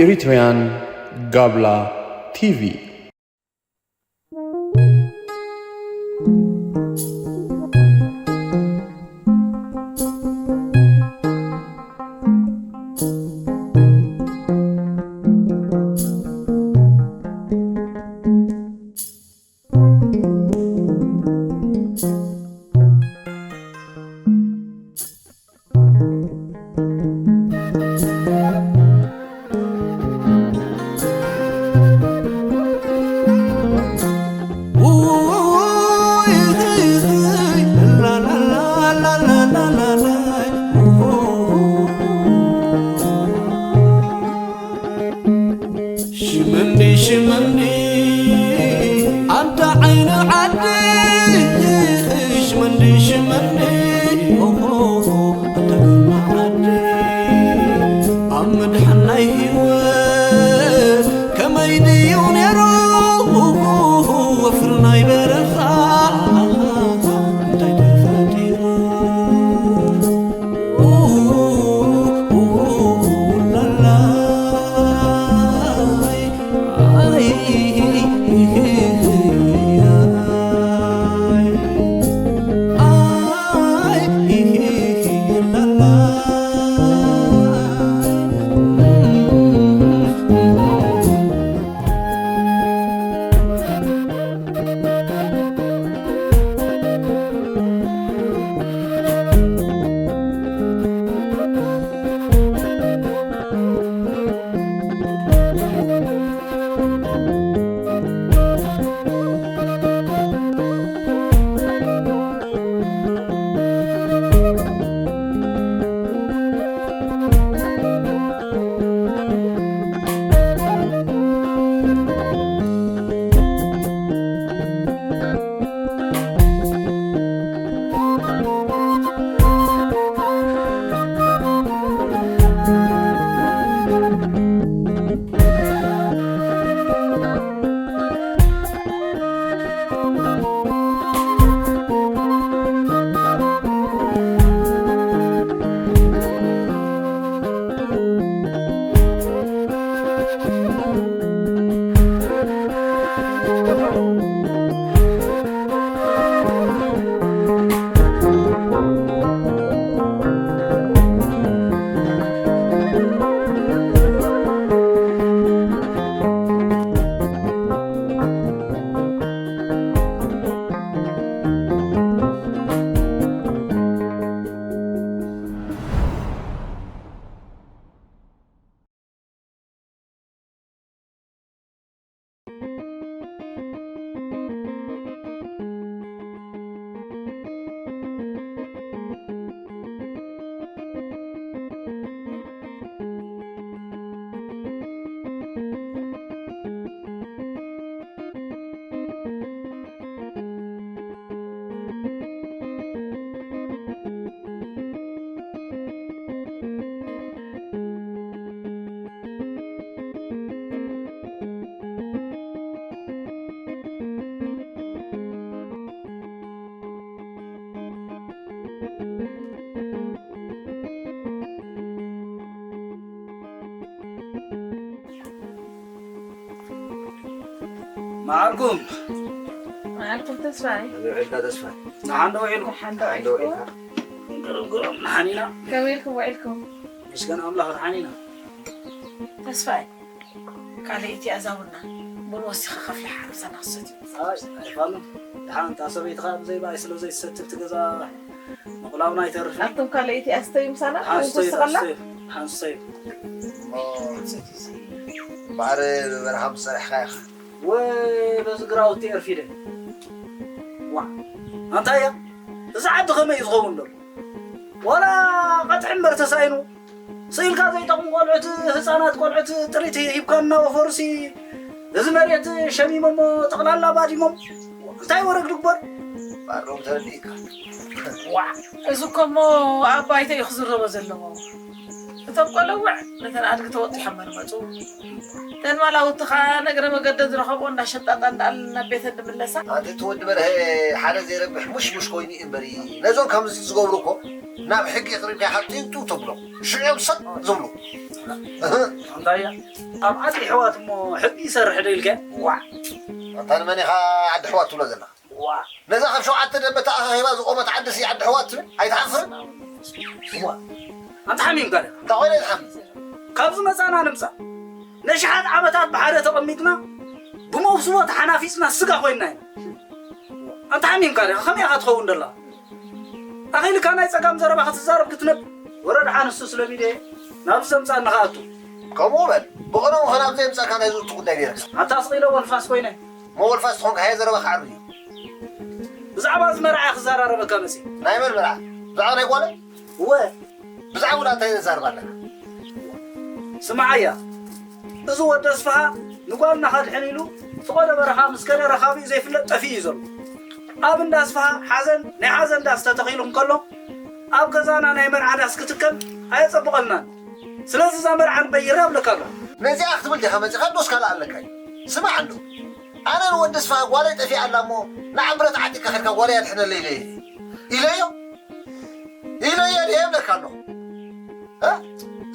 Eritrean Gabla T V. ሽመንዲ ሽመንዲ ኣንታ ዓይኒ ዓዲ ሽመንዲ ሽመንዲ ኦሆ ኣንታ ግርማ ዓዲ ኣብ ምድሓን ናይ ህይወት ከመይ ድዩ ነይሩ ወፍሪ ናይ በረኻ እንታይ ተፈጢሩ መዓርኩም። መዓርኩም ተስፋይ። ውዒልካ ተስፋይ። ደሓን ዶ ውዒልኩም? ደሓን ዶ ደሓን ዶ ውዒልኩም? ውዒልካ? ግርም ግርም፣ ደሓን ኢና። ከመይ ኢልኩም ውዒልኩም? ምስጋና ኣምላኽ ደሓን ኢና። ተስፋይ፣ ካልኣይቲ ኣዛውና ቡን ወሲኻ ከፍልሓ ምሳና ክሰትዩ። ኣይ፣ ኣይፋሉን። ደሓን እታ ሰበይትኻ ብዘይ ብኣይ ስለ ዘይትሰቲ ኣብቲ ገዛ ምቕላውና ኣይተርፍን። ኣቱም ካልኣይቲ ኣስተዩ ምሳና ደሓን ስተዩ፣ ትውስኸላ? ኣስተዩ፣ ደሓን ስተዩ። እሞ እምበኣር ብበረኻ ምስ ሰሪሕካ ኢኻ። ወይ በዚ ግራውቲ ኤርፊደ። ዋ፣ ኣንታይ እያ? እዚ ዓዲ ከመይ እዩ ዝኸውን ዶ? ዋላ ቀጥሒ እምበር ተሳኢኑ፣ ስኢልካ ዘይጠቕሙ ቆልዑት፣ ህፃናት ቆልዑት ጥሪት ሂብካ እናወፈሩሲ፣ እዚ መሬት ሸሚሞሞ ጠቕላላ ባዲሞም። እንታይ ወረግ ድግበር? ባሮም ተረዲእካ። ዋ፣ እዚ እኮ እሞ ኣብ ባይቶ እዩ ክዝረቦ ዘለዎ። እቶም ቆለውዕ ነተን ኣድጊ ተወጢሖመን መፁ። እተን ማላውቲ ኸዓ ነገረ መገደን ዝረኸብኦ እንዳሸጣጣ እንዳኣለን ናብ ቤተን ድምለሳ። ኣንቲ እቲ ወዲ በርሀ ሓደ ዘይረብሕ ሙሽሙሽ ኮይኑ እዩ እምበሪ፣ ነዞም ከምዚ ዝገብሩ እኮ ናብ ሕጊ ኣቕሪብካ ኢኻ ጢውጢው ተብሎ። ሽዑ እዮም ሰጥ ዝብሉ። እንታይ እያ? ኣብ ዓዲ ኣሕዋት እሞ ሕጊ ይሰርሕ ዶ ኢልካ? ዋ! ኣንታ ንመን ኢኻ ዓዲ ኣሕዋት ትብሎ ዘለኻ? ዋ! ነዛ ካብ ሸውዓተ ደንበ ተኣኻኺባ ዝቖመት ዓዲ ሲ ዓዲ ኣሕዋት ትብል? ኣይትሓፍርን? ዋ! ኣንታ ሓሚምካ ዲኻ? እንታይ ኮይነ ዝሓምም? ካብዚ መጻና ንምጻእ። ነሽሓት ዓመታት ብሓደ ተቐሚጥና፣ ብመውስቦ ተሓናፊጽና ስጋ ኮይንና ኢና። ኣንታ ሓሚምካ ዲኻ? ከመይ ኢኻ ትኸውን ደለኻ? ኣኺልካ ናይ ጸጋም ዘረባ ክትዛረብ ክትነብ-፣ ወረ ደሓን ንሱ ስለሚደ ናብዚ ዘምጻእኒ ከኣቱ። ከምኡ በል፣ ብቐደሙ ኸ ናብ ዘየምጻእካ ናይ ዝእቱ ጉዳይ ነይረካ። ኣታ ስቕ ኢለ ወልፋስ ኮይነ። እሞ ወልፋስ ትኾንካ፣ ሃየ ዘረባ ክዓርብ እዩ። ብዛዕባ እዚ መርዓ ክዘራረበካ መጽእ። ናይ መን መርዓ? ብዛዕባ ናይ ጓለይ? እወ። ብዛዕባ እንታይ ዘዛርባ ኣለካ? ስምዓያ፣ እዚ ወዲ ኣስፍሃ ንጓልና ከድሕን ኢሉ ፍቐዶ በረኻ ምስ ከደ ረኻቢኡ ዘይፍለጥ ጠፊኡ እዩ ዘሎ። ኣብ እንዳ ኣስፍሃ ሓዘን ናይ ሓዘን ዳስ ተተኺሉ እንከሎ፣ ኣብ ገዛና ናይ መርዓ ዳስ ክትከል ኣየጸብቐልናን። ስለዚ እዛ መርዓ ንቐይራ እብለካ ኣለኹ። ነዚኣ ክትብል ዲኻ መጺኻ? ዶስ ካልእ ኣለካ እዩ? ስማዕ እንዶ፣ ኣነ ንወዲ ኣስፍሃ ጓለይ ጠፊኣ ኣላ እሞ ንዓ ብረት ዓጢቕካ ከድካ ጓለይ ኣድሕነለይ ኢለ ኢለዮ። ኢለዮ ድየ እብለካ ኣለኹ። እ?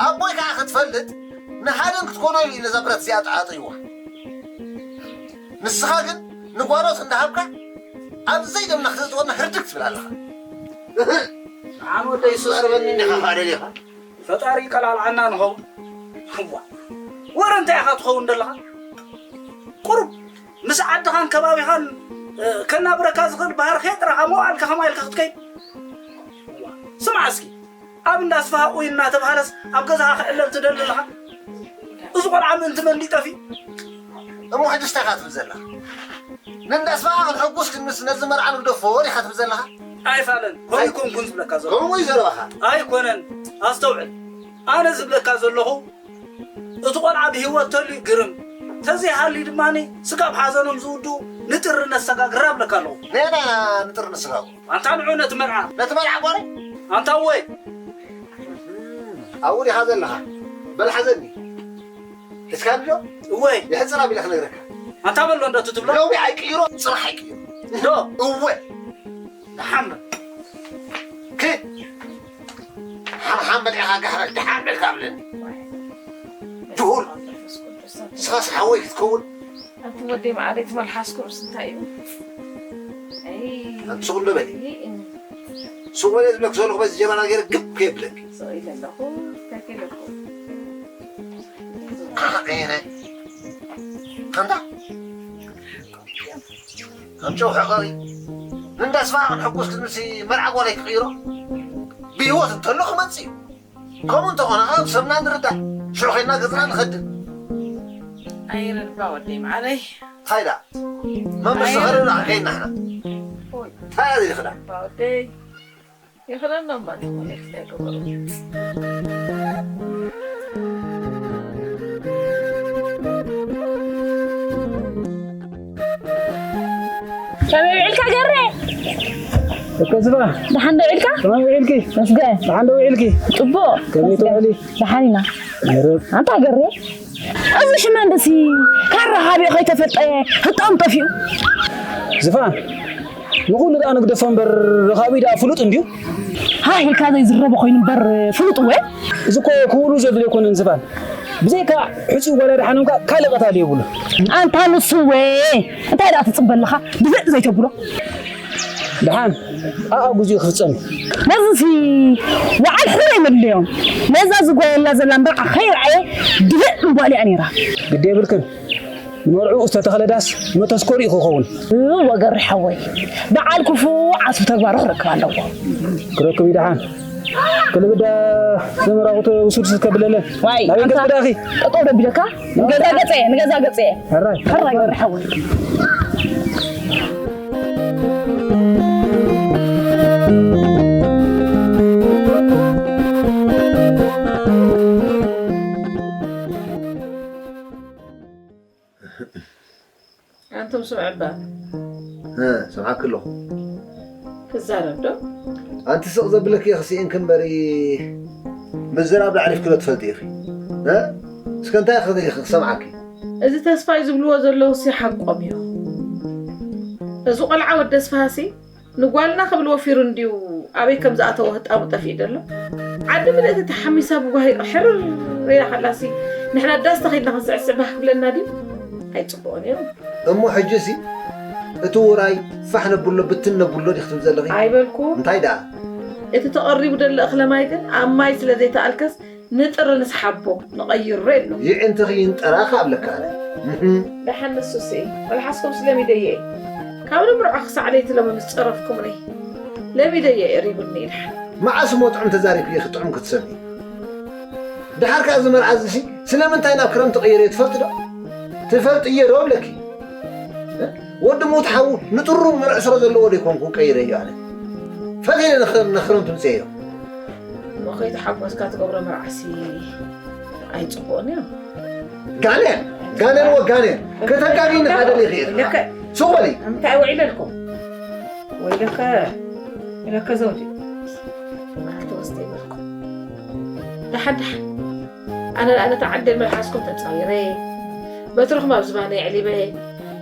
ኣቦይ ከዓ ክትፈልጥ ንሃደን ክትኮኖ ኢሉ እዩ ነዛ ብረት እዚኣ ተዓጥይዋ። ንስኻ ግን ንጓኖት እንዳሃብካ ኣብ ዘይደምና ክተእትወና ህርድግ ትብል ኣለኻ። ንዓን ወደይ ሱስ ቀርበኒ እንዲኻ ከዓ ደሊኻ። ፈጣሪ ይቀላልዓና ንኸውን። እዋ፣ ወረ እንታይ ኢኻ ትኸውን ዘለኻ? ቁሩብ ምስ ዓድኻን ከባቢኻን፣ እ፣ ከናብረካ ዝኽእል ባህርኸ ጥራኻ መዋዕልካ ከማይ ኢልካ ክትከይድ። እዋ፣ ስማዕ እስኪ፣ ኣብ እንዳ ኣስፍሃ ኡይ እናተብሃለስ ኣብ ገዛኻ ክዕለል ትደሊ ኣለኻ? እዚ ቆልዓ ምእንቲ መን ድዩ ጠፊኡ? እሞ ሕጂ እንታይ ኢኻ ትብል ዘለኻ? ንእንዳ ኣስፍሃ ክንሕጉስ ክንምስ ነዚ መርዓ ንግደፎ ዲኻ ትብል ዘለኻ? ኣይፋለን፣ ከምኡ ኣይኮንኩን ዝብለካ ዘለኹ። ከምኡ እዩ ዘረባኻ። ኣይኮነን፣ ኣስተውዕል። ኣነ ዝብለካ ዘለኹ፣ እቲ ቆልዓ ብህይወት ተልዩ ግርም፣ ተዘይሃልዩ ድማ ስጋብ ሓዘኖም ዝውድኡ ንጥሪ ነሰጋግር እብለካ ኣለኹ። ነየናይ ኢና ንጥሪ ነሰጋግሮ? ኣንታ ንዑ ነቲ መርዓ። ነቲ መርዓ ጓለይ? ኣንታ እወ። ኣብኡ ዲኻ ዘለኻ? በል ሓዘኒ። ሒዝካኒ ዶ? እወ። የሕጽር ኣቢለ ክነግረካ። ኣንታ በሎ እንዶ ትብሎ? ሎሚ ኣይቅይሮ፣ ጽባሕ ኣይቅይሮ። ዶ? እወ። ደሓን በል። ክ-፣ ሓምሓም በል ኢኻ ጋሕረ፣ ደሓን በል ካብለኒ። ድሁል። ንስኻስ ሓወይ ክትከውን? ኣንቲ ወደይ መዓረይ፣ እቲ መልሓስ ኩርስ እንታይ እዩ? ኣይ። ኣንቲ ስቕ እንዶ በሊ። እይ፣ እይ። ስቕ በሊ ዝብለክ ዘለኹ በዚ ጀበና ገይረ ግብ ከየብለክ። ስቕ ኢለ ኣለኹ፣ እንታይ ከይለኩ? ኣነ፣ ኣንታ? ኣምጨው ሕቐሪ። ንእንዳ ኣስፍሃ ክንሕጉስ ክንምሲ መርዓ ጓለይ ክቕይሮ? ብህይወት እንተሎ ክመጽእ እዩ። ከምኡ እንተኾነ ኸዓ ሰብና ንርዳእ። ሽዑ ኸይድና ገጽና ንኸድን። ኣይረድባ ወደይ መዓረይ። እንታይ ደኣ? መምስ ኣይረ- ዝኸደ ደኣ ከይድና ንሕና። ኦይ። እንታይ እያ ዘይኽዳ? ረድባ ወደይ። ይኽደኖ እባ እንተኾነ ክልተ ገበሩ። ከመይ ውዒልካ ገሬ? እኮ ዝባ። ደሓን ዶ ውዒልካ? ከመይ ውዒልኪ? መስገን። ደሓን ዶ ውዒልኪ? ጽቡቕ። ከመይ መስገን። ትውዕሊ? ደሓን ኢና። ነይሩ። ኣንታ ገሬ፣ እዚ ሽመንድሲ ካብ ረኻቢኡ ከይተፈልጠ ህጣም ጠፊኡ። ዝፋን፣ ንኹሉ ደኣ ንግደፎ እምበር ረኻቢ ደኣ ፍሉጥ እንድዩ። ሃህ ኢልካ ዘይዝረቦ ኮይኑ እምበር ፍሉጥ እወ። እዚ እኮ ክውሉ ዘድልዮ ኣይኮነን ዝፋን። ብዘይካ ሕጹይ ጓል ኣድሓኖምካ ካልእ ቀታሊ የብሉን። ኣንታ ንሱ እወ፣ እንታይ ደኣ ትጽበ ኣለኻ? ድፍእ ዘይተብሎ። ደሓን፣ ኣኣ፣ ግዜኡ ክፍጸም እዩ። ነዚሲ ወዓል ሕራይ መድለዮም። ነዛ ዝጓየላ ዘላ መርዓ ከይረኣየ ድፍእ ምባል እያ ነይራ። ግዲ የብልክን። ንመርዕኡ ዝተተኽለ ዳስ መተስኮሪኡ ክኸውን። እወ ገሪ ሓወይ፣ በዓል ክፉእ ዓስቢ ተግባሩ ክረክብ ኣለዎ። ክረክብ እዩ ደሓን። ክልብዳ ዘመራኹ ውሱድ ስከብለለ። ዋይ፣ ናበይ ኣንታ ገጽ ብዳኺ? ጠጠው ደቢለካ? ንገዛ ገጸ፣ ንገዛ ገጸ። ሕራይ። ሕራይ ገሪ ሓወይ። ኣንቱም ስምዑ እባ። እ፣ ሰምዓኪ ኣለኹ። ክዛረብ ዶ? ኣንቲ ስቕ ዘብለኪ ኢኺ ስኢንኪ እምበሪ፣ ምዝራብ ኣዕሪፍኪ ዶ ትፈልጢ ኢኺ? እ? እስከ እንታይ ኢኺ ደሊኺ ክሰምዓኪ? እዚ ተስፋይ ዝብልዎ ዘለዉ ሲ ሓቆም እዮም። እዚ ቆልዓ ወዲ ኣስፍሃ ሲ ንጓልና ክብል ወፊሩ እንድዩ ኣበይ ከም ዝኣተወ ህጣሙ ጠፊኡ ደሎ። ዓዲ ምልእቲ ተሓሚሳ ብጓሂ ሕርር ኢላ ከላሲ ንሕና ዳስ ተኺልና ክንስዕስዕ ባህ ክብለና ድዩ? ኣይጽቡቕን እዩ። እሞ ሕጂሲ እቲ ውራይ ፋሕ ነብሎ ብትን ነብሎ ዲኽ ትብል ዘለኺ? ኣይበልኩ። እንታይ ደኣ? እቲ ተቐሪቡ ደሎ እኽለ ማይ ግን ኣብ ማይ ስለ ዘይተኣልከስ ንጥሪ ንስሓቦ ንቐይሮ የሎ። ይዕንትኺ ይንጠራ ከኣብለካ ኣነ። እህም። ደሓን ንሱሲ መልሓስኩም ስለሚደየ ካብ ንምርዖ ክሳዕ ለይቲ ሎሚ ምስ ጸረፍኩምኒ ለሚደየ የሪቡኒ ይድሓን። መዓስ እሞ ጥዑም ተዛሪብኪ ኢኺ ጥዑም ክትሰምዒ? ደሓር ከኣ እዚ መርዓ እዚሲ ስለምንታይ ናብ ክረምቲ ቀይረዮ ትፈልጢ ዶ? ትፈልጥዮ ዶ እብለኪ? ወዲ ሙት ሓዉ ንጥሩ መርዕስሮ ዘለዎ ዶ ይኮንኩ ቀይረዮ ኣነ? ፈትየ ንኽ-፣ ንኽረምቲ ምጽአዮ። እሞ ከይተሓጎስካ ትገብሮ መርዓሲ ኣይጽቡቕን እዩ። ጋኔን! ጋኔን ወጋኔን! ከተጋግይኒ ሓደ ልኽእት። ልክዕ። ሱቕ በሊ! እንታይ ውዒለልኩም? ወይለከ፣ ወይለከ ዘውዲ። መዓልቲ ወስደ ይበልኩም። ደሓን፣ ደሓን። ኣነ፣ ኣነ ተዓደል መልሓስኩም ተጻዊረ። በትርኹም ኣብ ዝባነይ ኣዕሊበ።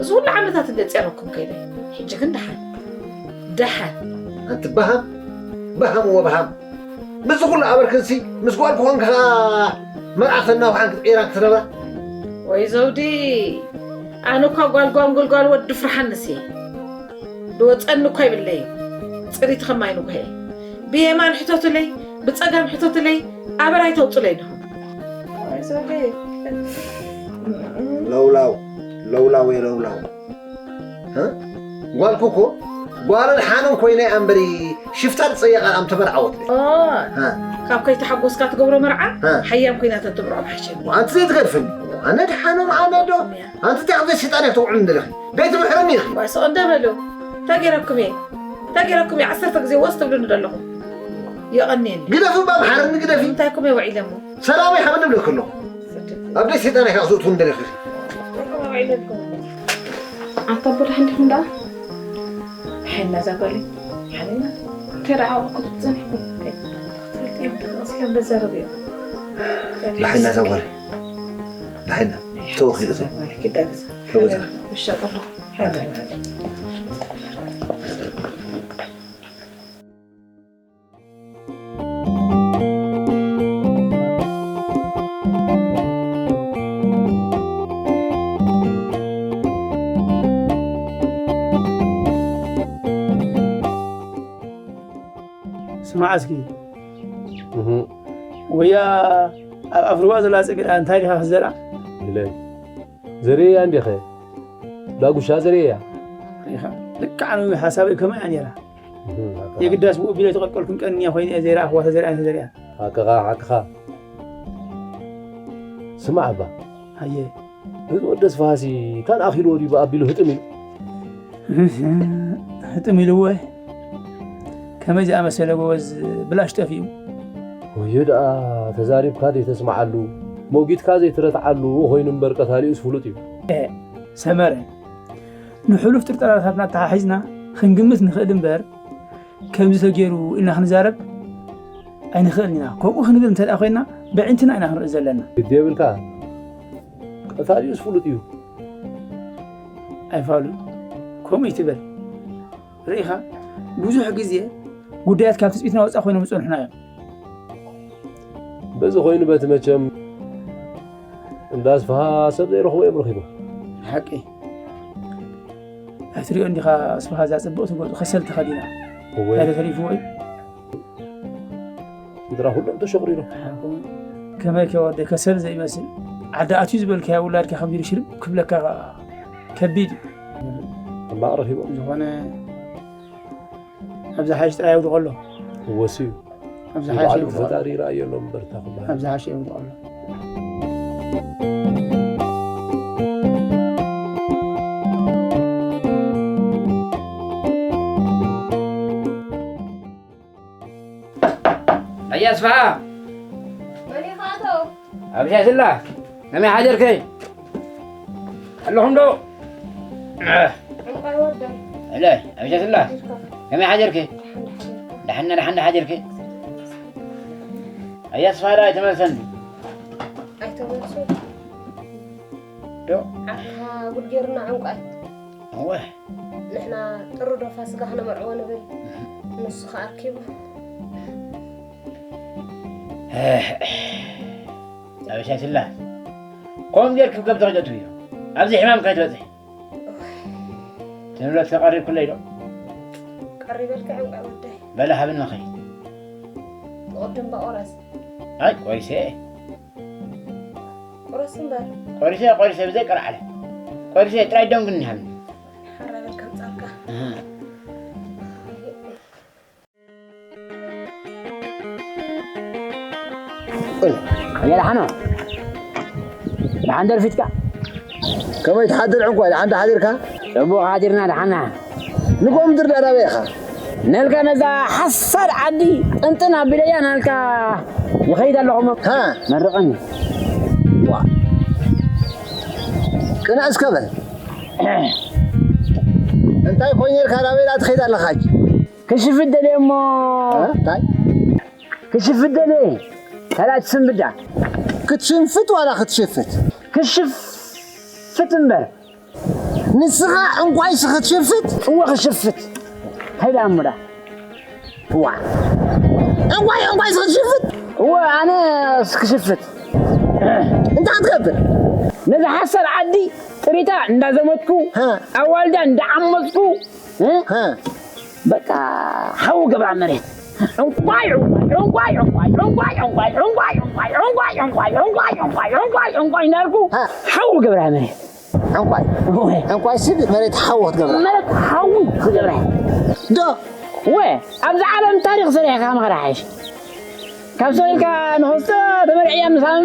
እዚ ኩሉ ዓመታት እንደ ጸረኩም ከይደ። ሕጂ ግን ደሓን። ደሓን። ኣንቲ በሃም፣ በሃም ወበሃም። ምስዚ ኩሉ ኣበርክትሲ ምስ ጓል ክኾንካ መርዓ ክተናውሓን ክትቅይራን ክትነብራ? ወይ ዘውዲ፣ ኣነ እኳ ጓል ጓንጉል ጓል ወዲ ፍርሓንስ እየ። ዝወፀኒ እኳ ይብለይ። ፅሪት ኸማይ ንጉሄ። ብየማን ሕተቱለይ፣ ብፀጋም ሕተቱለይ፣ ኣበራይ ተውፅለይ ድኹም። ወይ ዘውዲ። ለውላው፣ ለውላው ወይ ለውላው። እ? ጓልኩ እኮ ጓልን ሓኖን ኮይነ እያ እምበሪ ሽፍታ ዝጸየቓ ኣም ተመርዓወት። ኦ፣ እ። ካብ ከይተሓጎስካ ትገብሮ መርዓ እ። ሓያም ኮይና ተትምርዖ ምሓሸኒ። ኣንቲ ዘይትገድፍኒ። ኣነ ድሓኖም ኣነ ዶ? ኣንቲ እንታይ ኣብ ዘይስልጣን እያ ትውዕሉ እንደለኺ? ቤት ምሕረኒ ኢኺ። ዋይ፣ ስቕ እንደ በሉ። እንታይ ገይረኩም እየ? እንታይ ገይረኩም እየ? ዓሰርተ ግዜ ወስ ትብሉኒ ዘለኹም። የቐንየኒ። ግደፊ እባ፣ ምሓረኒ፣ ግደፊ። እንታይ ኮም እየ ውዒለ እሞ? ሰላመይ ሓበኒ እብለኪ ኣለኹ። ኣብ ደስ ሰይጣን ኢኻ ክትእትዉ እንደለኺ። ኣታ ኣቦ ደሓን ዲኹም ደኣ? ሓይልና እዛ ጓለይ። ሓይልና። እንታይ ደኣ ዓቕኩ ትጸንሕኩም? ትፈልጥዮ፣ ስለ በዛረብ እዮ። ደሓን እዛ ጓለይ። ደሓን። ተወኺሉ። እዛ ጓለይ ኪዳ ገዛ። ተወዛ። ይሻጥ ኣለኹ። ሓይልና። ስማዕ እስኪ። እህ። ወያ ኣብ ኣፍርዋ ዘላ ጽግዳ እንታይ ዲኻ ክትዘርኣ? ኢለ። ዘርእያ እንዲኸ? ዳጉሻ ዘርእያ። ኢኻ። ልክዕ ኣነ ሓሳበይ ከመይ እያ ነይራ። እህ፣ ኣካ። የግዳስ ብኡ ቢለ ተቐልቀልኩን ቀንያ ኮይነ እየ ዘይረኣኽዋ ተዘሪኣን ተዘሪኣን። ሓቅኻ፣ ሓቅኻ። ስማዕ እባ። ኣየ። እዚ ወዲ ኣስፍሃሲ ካን ኣኺልዎ ድዩ ብኣቢሉ ህጥም ኢሉ? ህጥም ኢልዎ። ከመይ ዝኣመሰለ ጎበዝ ብላሽ ጠፊኡ። ወዮ ደኣ ተዛሪብካ ዘይተስምዓሉ፣ ሞጊትካ ዘይትረትዓሉ ኮይኑ እምበር ቀታሊኡስ ፍሉጥ እዩ። ኤ፣ ሰመረ። ንሕሉፍ ጥርጠራታትና ኣተሓሒዝና ክንግምት ንኽእል እምበር፣ ከምዚ ተገይሩ ኢልና ክንዛረብ ኣይንኽእልን ኢና። ከምኡ ክንብል እንተ ደኣ ኮይንና፣ በዒንትና ኢና ክንርኢ ዘለና። ግዲ የብልካ። ቀታሊኡስ ፍሉጥ እዩ። ኣይፋሉን። ከምኡ ይትበል። ርኢኻ፣ ብዙሕ ግዜ ጉዳያት ካብ ትጽቢትና ወጻኢ ኮይኖም ዝጸንሑና እዮም። በዚ ኮይኑ በቲ መቸም እንዳ ኣስፍሃ ሰብ ዘይረኽቦ እዮም ረኺቦም። ሓቂ። ኣይትሪኦ እንዲኻ ኣስፍሃ እዛ ጽብቕቲ ገጹ ከሰል ተኸዲና። እወ። እንታይ ተሪፍዎ እዩ? ስድራ ኩሎም ተሸቑሪሮም። ሓቁ። ከመይ ከ ወደይ ከሰል ዘይመስል? ዓዲ ኣትዩ ዝበልካዮ ውላድካ ከምዚ ኢሉ ሽልም ክብለካ ከቢድ እዩ። ሕማቕ ረኺቦም። ዝኾነ ኣብ ዝሓይሽ ጥራይ የውድቖ ኣሎ። እወ፣ እሱ እዩ። ኣብ ዝሓይሽ ንባዕሉ የውድቖ ኣሎ። ፈጣሪ ይረኣዮ ኣሎ እምበር፣ እታ ኩላ። ኣብ ዝሓይሽ የውድቖ ኣሎ። ኣያ ኣስፍሃ። መን ኢኻ ኣቶ? ኣብ ሻሽላ። ከመይ ሓደርኪ? ኣለኹም ዶ? ዕንቋይ ወደይ። እለ፣ ኣብ ሻሽላ። ሓዲርካ? ከመይ ሓደርኪ? ደሓን፣ ደሓን። ደሓን፣ ደሓን ሓደርኪ? ኣያ ኣስፍሃ ዶ ኣይተመልሰን? ኣይተመልሱን። ዶ? ኣታ ጉድ ገይሩና ዕንቋይ። እወ። ንሕና ጥሪ ዶ ፋሲካ ክነመርዕዎ ንብል፣ ንሱ ከኣ ኣርኪቡ። ኣበሻ ስላ ከምኡ ጌርኪ ከም ተኽደቱ እዩ። ኣብዚ ሕማም ከይትበፅሒ ንብረት ከቐሪብኩለይ ዶ? ቀሪበልካ ዕንቋይ ወደይ። በለ ሃብኒ መኸይ ብቕድም ባቆረስ ኣይ ቆሪሰ ቁረስ እምበር። ቆሪሰ ቆሪሰ ብዘይ ቀርዓለ ቆሪሰ ጥራይ ደንጉኒ ሃብኒ። ሓራ በል ከምጻልካ። የድሓኖ ደሓን ደርፊትካ ከመይ ትሓድር ዕንቋይ ደሓን ተሓዲርካ ጽቡቕ ሓዲርና ደሓና ንጎምድር ዳዳበ ኢኻ ነልካ ነዛ ሓሳድ ዓዲ ጥንጥን ኣቢለያ ናልካ ይኸይድ ኣለኹ እሞ ሃ መርቐኒ ቅና እስከ በል እንታይ ኮይነልካ ናበይ ዳ ትኸይድ ኣለኻ ሕጂ ክሽፍት ደልየ እሞ እንታይ ክሽፍት ደልየ ካልኣት ስንብዳ ክትሽንፍት ዋላ ክትሽፍት ክሽፍት እምበር ንስኻ ዕንቋይሲ ክትሽፍት እወ ክሽፍት ከይዳ እሙዳ ዋ ዕንቋይ ዕንቋይሲ ክትሽፍት እወ ኣነ ክሽፍት እንታይ ክትገብር ነዚ ሓሳድ ዓዲ ጥሪታ እንዳዘመትኩ ሃ። ኣዋልዳ እንዳዓመፅኩ እ? ሃ በቃ ሓዊ ገብራ መሬት ዕንቋይ ዕንቋይ ዕንቋይ ዕንቋይ ዕንቋይ ዕንቋይ ዕንቋይ ዕንቋይ ዕንቋይ ዕንቋይ ዕንቋይ ዕንቋይ ዕንቋይ ዕንቋይ እንዳልኩ ሃ። ሓዊ ገብራ መሬት ዕንቋይ ወይ ዕንቋይ ስብ መሬት ሓዊ ክትገብራ መሬት ሓዊ ክገብራ ዶ ወ ኣብዚ ዓለም ታሪክ ሰሪሕካ ምኸዳ ሓይሽ ካብ ሰው ኢልካ ንኸስተ ተመርዕያ ምሳም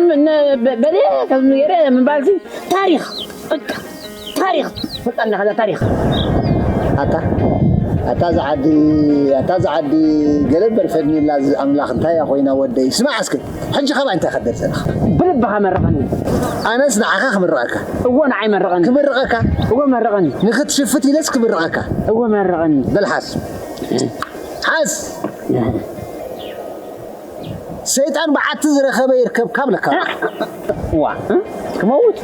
በለ ከም ገይረ ምባልሲ ታሪክ በቃ ታሪክ ፈጣን ከዛ ታሪክ ኣታ ኣታ ዝዓዲ ኣታ ዝዓዲ ገለ በርፈድኒላ ኣምላኽ እንታይ እያ ኮይና ወደይ ስማዕ እስኪ ሕጂ ካባይ እንታይ ከደር ዘለኻ ብልብኻ መርቐኒ ኣነስ ንዓኻ ክምርቐካ እዎ ንዓይ መርቐኒ ክምርቐካ እዎ መርቐኒ ንኽትሽፍት ኢለስ ክምርቐካ እዎ መርቐኒ በል ሓስ ሓስ ሰይጣን ብዓቲ ዝረኸበ ይርከብ ካብ ለካ ዋ ክመውት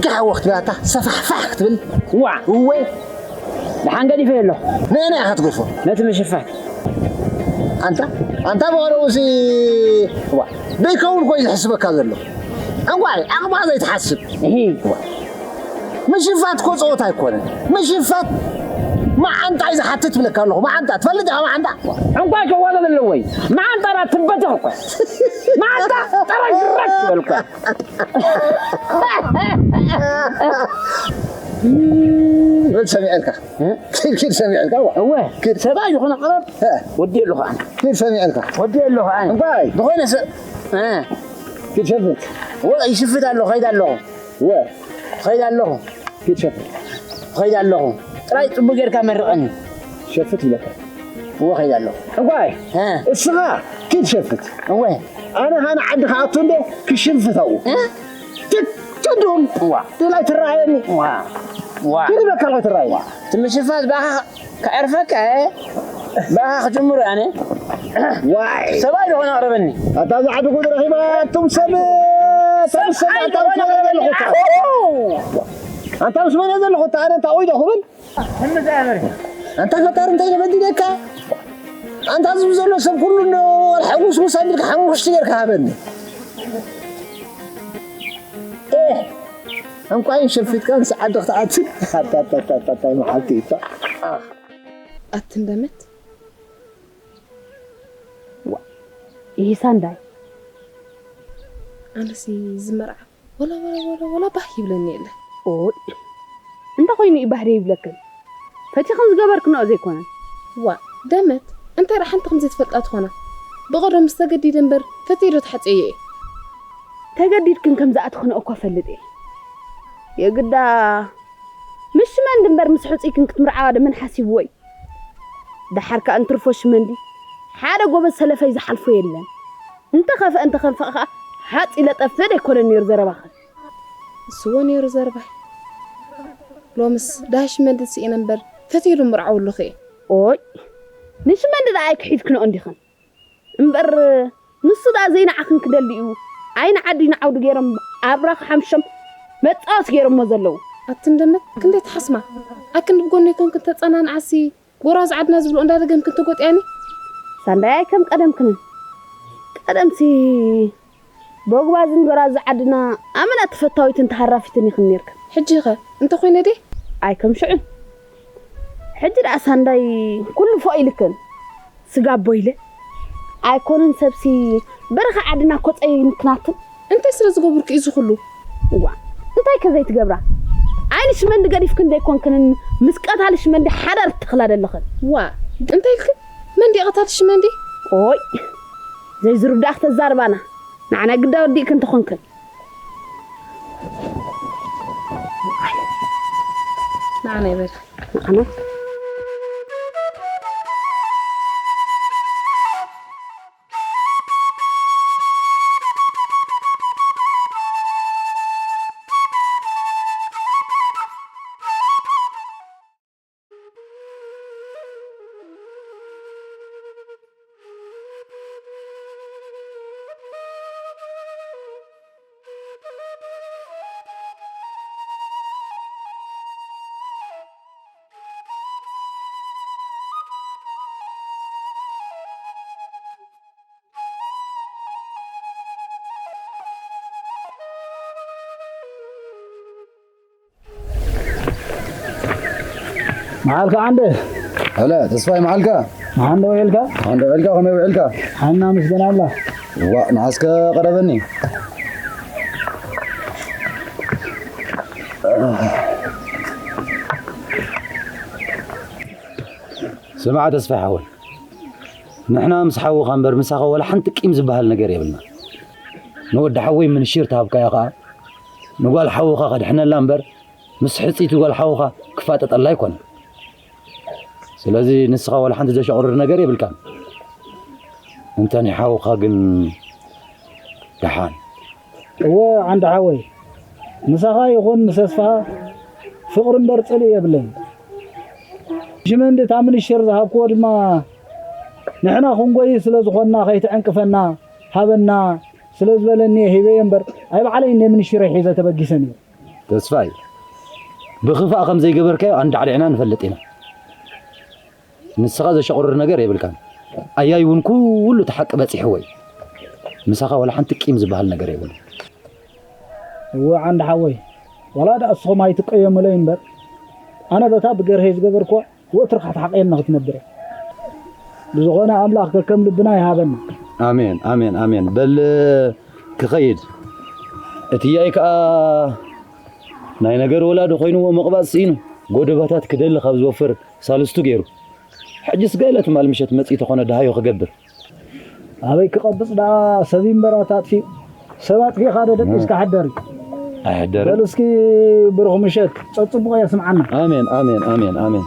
ጋሕወ ክትብል ኣታ ሰፋሕፋሕ ክትብል ዋ እወ ደሓን ገዲፈ ኣሎ ንእና ኢኻ ትገፎ ነቲ ምሽፋት ኣንታ ኣንታ ብቐረቡ ሲ ዋ ደይከውን ኮይ ዝሕስበካ ዘሎ ዕንቋይ ዓቕማ ዘይትሓስብ እሂ ምሽፋት እኮ ፀወታ ኣይኮነን ምሽፋት መዓንጣ እዩ ዝሓትት ትብለካ ኣለኹ መዓንጣ ትፈልጥ ኢኻ መዓንጣ ዕንቋይ ከዋዛ ዘለዎይ መዓንጣ ዳ ትበተኽ እኮ መዓንጣ ጠረግረግ ትበል እኮ በል ሰሚዐልካ ኪድ ኪድ ሰሚዐልካ ዋ እወ ኪድ ሰብኣይ ዝኾነ ቀረብ እ፣ ወዲ ኣለኹ ኣነ ኪድ ሰሚዐልካ ወዲ ኣለኹ ኣነ እምባይ ዝኾነ ሰብ እ፣ ኪድ ሸፍት ወ ይሽፍት ኣለኹ ከይድ ኣለኹ ወ ከይድ ኣለኹ ኪድ ሸፍት ከይድ ኣለኹ ጥራይ ፅቡቅ ጌርካ መርቐኒ ሸፍት ይብለካ እወ ከይድ ኣለኹ እምባይ እ፣ እስኻ ኪድ ሸፍት እወ ኣነ ሃነ ዓዲ ክኣቱ እንደ ክሽንፍት ኣብኡ እ፣ ትድም ዋ ድላይ ትረኣየኒ ዋ ዋ ኪድ በካ ትረኣየኒ ትምሽፋት ብኣኻ ከዕርፈካ እ፣ ብኣኻ ክጅምሩ ኣነ ዋይ ሰብኣይ ዝኾነ ኣቕርበኒ ኣታ ዝዓዲ ጉድ ረኺባ ኣቱም ሰብ ኣቱም ሰብ ኣታ ምስመነ ዘለኹ ኣታ ምስመነ ዘለኹ ኣታ ኣነ እንታይ ኦይዶ ክብል ኣንታ ፈጣሪ እንታይ ኢለ በዲለካ ኣንታ ዝብ ዘሎ ሰብ ኩሉ እንዶ ሓጉስጉስ ኣቢልካ ሓሙኽሽቲ ጌርካ ሃበኒ እንቋይን ሸፊትካ ንሰዓት ዶ ክትኣትል ኣታታታታይ መሓልቲ ይፋ ኣትንደመት ይሂሳ እንዳይ ኣነሲ ዝመርዓ ወላ ወላ ወላ ወላ ባህ ይብለኒ የለ ኦይ እንታይ ኮይኑ እዩ ባህሪ ይብለክን ፈቲኽን ዝገበርክንኦ ዘይኮነን ዋ ደመት እንታይ ዳ ሓንቲ ከምዘይ ትፈልጣ ትኾና ብቐደም ምስ ተገዲደ እምበር ፈትየ ዶ ተሓፅየ እየ ተገዲድክን ከም ዝኣትኽንኦ እኮ ፈልጥ እየ የግዳ ምስ ሽመንዲ እምበር ምስ ሕፁይክን ክትምርዓዋ ዶ መን ሓሲብዎ እዩ ደሓር ከኣ እንትርፎ ሽመንዲ ሓደ ጎበዝ ሰለፈይ ዝሓልፎ የለን እንተኸፍአ እንተኸንፈ ከኣ ሓፂ ለጠፍ ዘይኮነን ነይሩ ዘረባኽን ንስዎ ነይሩ ዘርባይ ሎምስ ዳሽ መንድት ስኢነ እምበር ፈትየ ዶ ምርዓው ኣለኹ እየ ኦይ ንሽመንዲ ደኣ ኣይክሒድክንኦ እንዲኽን እምበር ንሱ ደኣ ዘይንዓኽን ክደሊ እዩ ኣይንዓዲ ንዓውዲ ገይሮም ኣብራኽ ሓምሾም መጻወት ገይሮሞ ዘለዉ ኣቲ እንደመት ክንደይ ትሓስማ? ኣክንዲ ብጎነይ ኮንክን ተጸናንዓሲ፣ ጎራዙ ዓድና ዝብሎ እንዳደገምክን ተጎጥያኒ? ሳንዳይ ኣይ ከም ቀደምክንን። ቀደምሲ በጉባዝን ጎራዙ ዓድና ኣመና ተፈታዊትን ተሃራፊትን ኢኽን ኔርክን። ሕጂ ኸ እንተ ኾይነ ዴ? ኣይ ከም ሽዑን። ሕጂ ደኣ ሳንዳይ ኩሉ ፎእ ኢልክን። ስጋ ኣቦ ኢለ ኣይኮነን ሰብሲ በረኻ ዓድና ኮፀይ ምክናትን። እንታይ ስለ ዝገብርኩ እዩ እዚ ኩሉ? እዋ እንታይ ከ ዘይትገብራ? ዓይኒ ሽመንዲ ገዲፍክን ዘይኮንክንን ምስ ቀታሊ ሽመንዲ ሓዳር ትኽላ ደለኽን። ዋ እንታይ ኢልክን? መንዲ ቀታሊ ሽመንዲ? ቆይ ዘይዝሩብ ደኣ ክተዛርባና። ንዓና ግዳ ወዲእክን ተኾንክን። ንዓና ይበል። ንዓና። መዓልካ ዓንደ። ኣለ ተስፋይ መዓልካ። መዓንደ ውዒልካ? መዓንደ ውዒልካ፣ ከመይ ውዒልካ? ሓና ምስገና ኣላ። ዋ ንዓስከ ቀረበኒ። ስምዓ ተስፋይ ሓወይ፣ ንሕና ምስ ሓውኻ እምበር ምሳኻ ወላ ሓንቲ ቂም ዝበሃል ነገር የብልና። ንወዲ ሓወይ ምንሽር ተሃብካዮ ኸኣ ንጓል ሓውኻ ከድሕነላ እምበር ምስ ሕጽይቲ ጓል ሓውኻ ክፋጠጠላ ኣይኮነን። ስለዚ ንስኻ ዋላ ሓንቲ ዘሸቕርር ነገር የብልካን። እንተ ናይ ሓውኻ ግን ደሓን። እወ ዓንዲ ሓወይ፣ ምሳኻ ይኹን ምስ ተስፋኻ ፍቕሪ እምበር ጽልኢ የብለይን። ሽመንዲ እታ ምንሽር ዝሃብክዎ ድማ ንሕና ክንጎይ ስለ ዝኾንና ከይትዕንቅፈና ሃበና ስለ ዝበለኒ ሂበዮ እምበር ኣይ ባዕለይ እንደ ምንሽረይ ሒዘ ተበጊሰን እዩ። ተስፋይ፣ ብኽፋእ ከም ዘይገበርካዮ ኣንዳዕዲዕና ንፈልጥ ኢና። ንስኻ ዘሸቕርር ነገር የብልካን። ኣያይ እውን ኩሉ እቲ ሓቂ በጺሕዎ እዩ። ምሳኻ ዋላ ሓንቲ ቂም ዝበሃል ነገር የብሉን። እወ ዓንዲ ሓወይ፣ ዋላ ደኣ እስኹም ኣይትቀየሙለይ እምበር፣ ኣነ በታ ብገርሀይ ዝገበርክዋ ወትሩ ክትሓቕየኒ ክትነብር እየ። ብዝኾነ ኣምላኽ ከከም ልብና ይሃበና። ኣሜን፣ ኣሜን፣ ኣሜን። በል ክኸይድ። እቲ ያይ ከኣ ናይ ነገር ወላዲ ኮይንዎ ምቕባጽ ስኢኑ፣ ጎደባታት ክደሊ ካብ ዝወፍር ሳልስቱ ገይሩ። ሕጅስ ገለ ትማል ምሸት መጺኡ ተኾነ ደሃዮ ክገብር። ኣበይ ክቐብጽ ደኣ ሰብ እምበር ኣታጥፊኡ። ሰብ ኣጥፊእኻ ዶ ደቂስካ ሕደር እዩ። ኣይሕደርን። በሉ እስኪ ብሩኽ ምሸት፣ ጸጽቡቕ የስምዓና። ኣሜን፣ ኣሜን፣ ኣሜን፣ ኣሜን።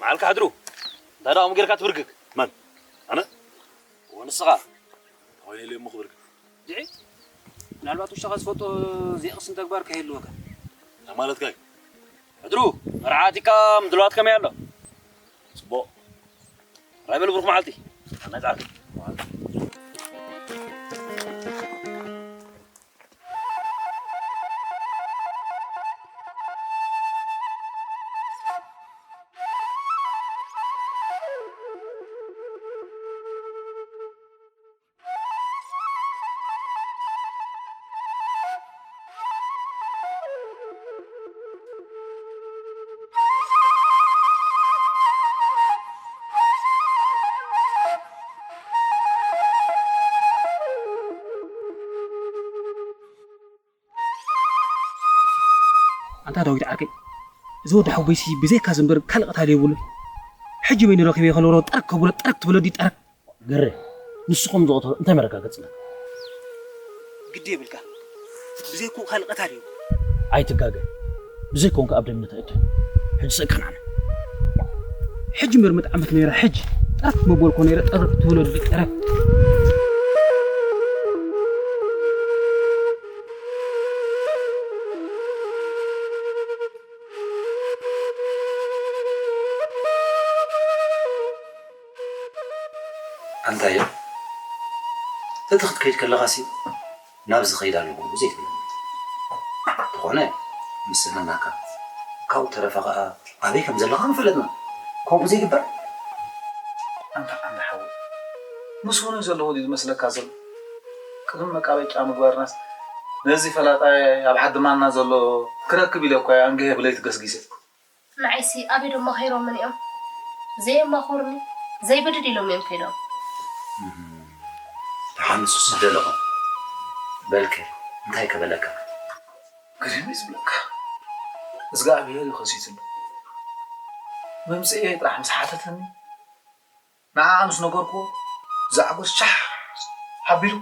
መዓልካ ሕድሩ፣ እንታይ ደኣ ከምኡ ጌርካ ትብርግግ? መን? ኣነ? እወ፣ ንስኻ። እንታይ ኢለ እሞ ክብርግግ? ድዒ? ምናልባት ውሻኻ ዝፈልጦ ዘይቕስን ተግባር ከይህልወካ። እንታይ ማለትካ እዩ? ሕድሩ፣ መርዓ ኣቲካ ምድላዋት ከመይ ኣሎ? ጽቡቕ። ራይ በል ብሩኽ መዓልቲ። ናይ ጻዕዳ። ኣንታ ዳዊት ዓርከይ፣ እዚ ወዲ ሓወይሲ ብዘይካ ዝንበር ካልእ ቀታሊ የብሉን። ሕጂ በይኑ ረኺበ ከለዎ ጠረክ ከብሎ፣ ጠረክ ትብሎ ድዩ ጠረክ? ገሬ፣ ንሱ ከም ዝቐተሎ እንታይ መረጋገጺ ኣለካ? ግዲ የብልካ። ብዘይክኡ ካልእ ቀታሊ እዩ። ኣይትጋገ። ብዘይኮንካ ኣብ ደምነት ኣይእቶን። ሕጂ ስእካን ዓነ። ሕጂ እምበር መጥዓመት ነይራ፣ ሕጂ ጠረፍ መበልኮ ነይረ፣ ጠረፍ ትብሎ ድዩ ጠረፍ? ኣንታዮ፣ እቲ ክትከይድ ከለኻሲ ናብዚ ከይድ ኣለኹ ዘይትብለኒ። እንተኾነ፣ ምስ ሰናናካ፣ ካብኡ ተረፈ ኸኣ ኣበይ ከም ዘለኻ ምፈለጥና። ከምኡ ዘይግበር? ኣንታ ዓንዲ ሓወይ፣ ምስ ውኑይ ዘለኹ ድዩ ዝመስለካ ዘሎ? ቅድሚ መቃበጫ ምግባርናስ፣ ነዚ ፈላጣይ ኣብ ዓዲ ማና ዘሎ ክረክብ ኢለ እኮ እየ ኣንግሄ ብለይቲ ገስጊሰ። ንዓይሲ ኣበይ ዶ ኣማኺሮምን እዮም? ዘየማኽሩኒ፣ ዘይብድድ ኢሎም እዮም ከይዶም። እም፣ ደሓን ንሱስ ደለኹም። በልከ፣ እንታይ ከበለካ? ግርም እዩ ዝብለካ። እግዚኣብሔር እዩ ከሲቱሉ። መምጽኤ ጥራሕ ምስ ሓተተኒ፣ ንዓኣ ምስ ነገርኩዎ፣ ዛዕጎስ ሻሕ ኣቢሉ፣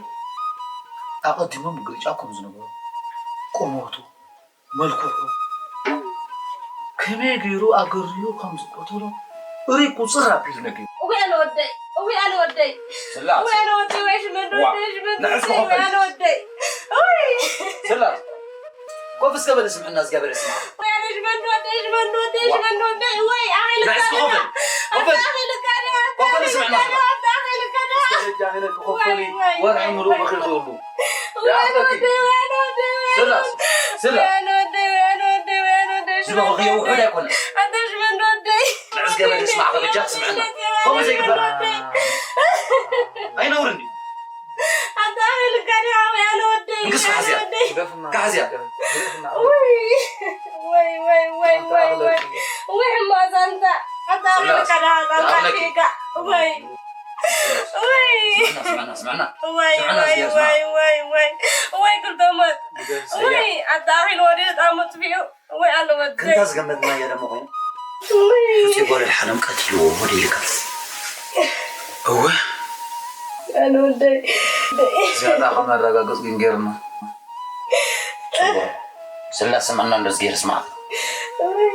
ኣቐዲሞም ምግርጫው ከም ዝነበሮ፣ ቁመቱ፣ መልክዑ፣ ከመይ ገይሩ ኣገርዩ ከም ዝቀተሎ፣ እሪ ቁጽር ኣቢሉ ነጊሩ። እውይ ኣነ ወደይ፣ እውይ ኣነ ወደይ፣ ስላስ። እውይ ኣነ ወደይ፣ ወይ ሽመንዶ ዋ፣ ወደይ፣ ሽመንዶ ንዕስ ወደይ፣ እውይ ክኸፍል። ኣነ ወደይ። እውይ። ስላስ። ኮፍ እስከ በል ስምዕና፣ እግዚኣብሔር ይስማዕ። ወይ ኣነ ሽመንዶ ወደይ፣ ሽመንዶ ወደይ፣ ዋ። ሽመንዶ ወደይ፣ ወይ ኣኺልካ ንዕስ ክኸፍል። ዲኻ? ኮፍ በል። ኣኺልካ ዲኻ? ኮፍ በል ስምዕና፣ ስማዕ። ኣኺልካ ዲኻ? እስከ በጃኺ ነቲ ክኸፍል ወይ፣ ወይ፣ ወርሒ ወይ፣ ምሉእ ወይ። በኺኺ ይብሉ። ወይ ኣነ ይኣኽለኪ። ወደይ፣ ወይ ኣነ ወደይ፣ ወይ ኣነ ስላስ፣ ወደይ። ስላስ። ወይ ኣነ ወደይ፣ ወይ ኣነ ወደይ፣ ወይ ኣነ ወደይ፣ ዝበኸኽዮ ሽመንዶ ውሑድ ወደይ። ኣይኮነን። ኣታ ሽመንዶ ወደይ። ንዕስ ገበል ስማዕ፣ ከበጃ ስምዕና። ከምኡ ዘይግበር። ኣይነውርን ድዩ? ኣታ ኣኺልካ ዲኻ ወይ ኣነ ወደይ፣ እንክስ ወይ ኣነ ካሕዝያ። ወደይ። ግደፍና። ካሕዝያ። ግደፍና። ወይ፣ ወይ፣ ወይ፣ ኣታ ወይ፣ ወይ። ኣኽለኪ። ወይ ሕማቕ ዛንታ። ኣታ ስላስ። ኣኺልካ ዲኻ ዛንታ ይኣኽለኪ። ዲኻ? ወይ። ወይ። ስምዕና፣ ስምዕና፣ ስምዕና። ወይ፣ ስምዕና፣ ወይ፣ ስምዕና። ወይ፣ ወይ፣ ወይ። ወይ ክልተ ሞት። ግደፍ። ወይ ኣታ ኣኺል ወዲኡ ጣሙ ጥፊኡ። ወይ ኣነ ወደይ። ክንታ ዝገመትናዮ ደሞ ኮይኑ፣ ወይ። ሕጹይ ጓል ሓለም ቀቲልዎ ወደ ኢልካ። እወ። ኣነ ወደይ። ዝያዳ ከም ነረጋግጽ ግን ጌርና። ጽቡቕ። ስላስ ስምዕና እንደዚ ጌር ስማዕ። ወይ።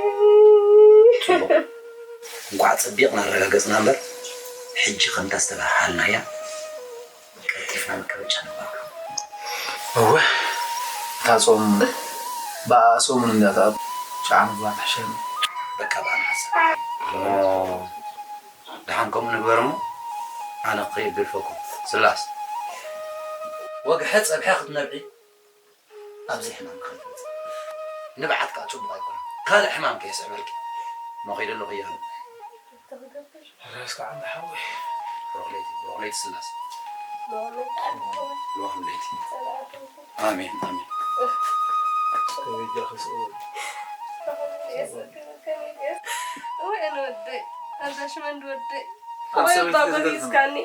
ጽቡቕ። እንኳዕ ጸቢቕና ኣረጋገጽና እምበር፣ ሕጂ ከምታ ዝተባህሃልናያ ቀልጢፍና መቀበጫ ንግባእ። እወ፣ እታ ጾም ብኣ ሰሙን እንድያ ትኣቱ፣ ሸዓ ምግባር ትሕሸኒ። በቃ ብኣ ንሓስብ። እሞ፣ ደሓን ከምኡ ንግበር እሞ፣ ኣነ ክኸይድ ገድፈኩም። ስላስ፣ ወግሐ ጸብሐ ክትነብዒ፣ ኣብዚ ሕማም ከይትመጽእ። ንብዓት ከኣ ጽቡቕ ኣይኮነን። ካልእ ሕማም ከየስዕበልኪ። እሞ ከይደ ኣለኹ እያሉ። ራስካ ዓንዲ ሓወይ። ብሩኽ ለይቲ፣ ብሩኽ ለይቲ ስላሴ። ብሩኽ ለይቲ። ኣሜን፣ ኣሜን። ከበጃ ክስእወ። ወይ ኣነ ወደይ፣ ኣንታ ሽመንዲ ወደይ። ኣብ ወይ ሰበይቲ እባ ገዛ በጊስካኒ።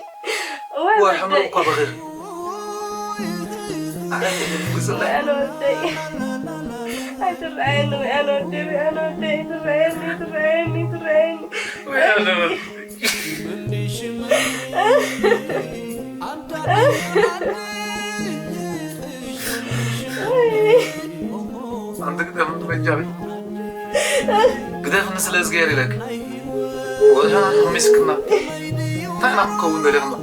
ወይ ወርሒ ወደይ። ምሉእ እኮ በኺኺ። ኣነ ወደይ። ኣይትረኣየኒ፣ ወይ ኣነ ወደይ፣ ወይ ኣነ ወደይ፣ ኣይትረኣየኒ፣ ኣይትረኣየኒ፣ ኣይትረኣየኒ። ወይ ኣነ ወደይ። ኣንቲ ግደፍ በጃኺ። ግደፍኒ ስለ እዝግሄር ኢለኪ። ወድሕና ሓሚስክና። እንታይ ኢና ክንከውን ደሊኽና?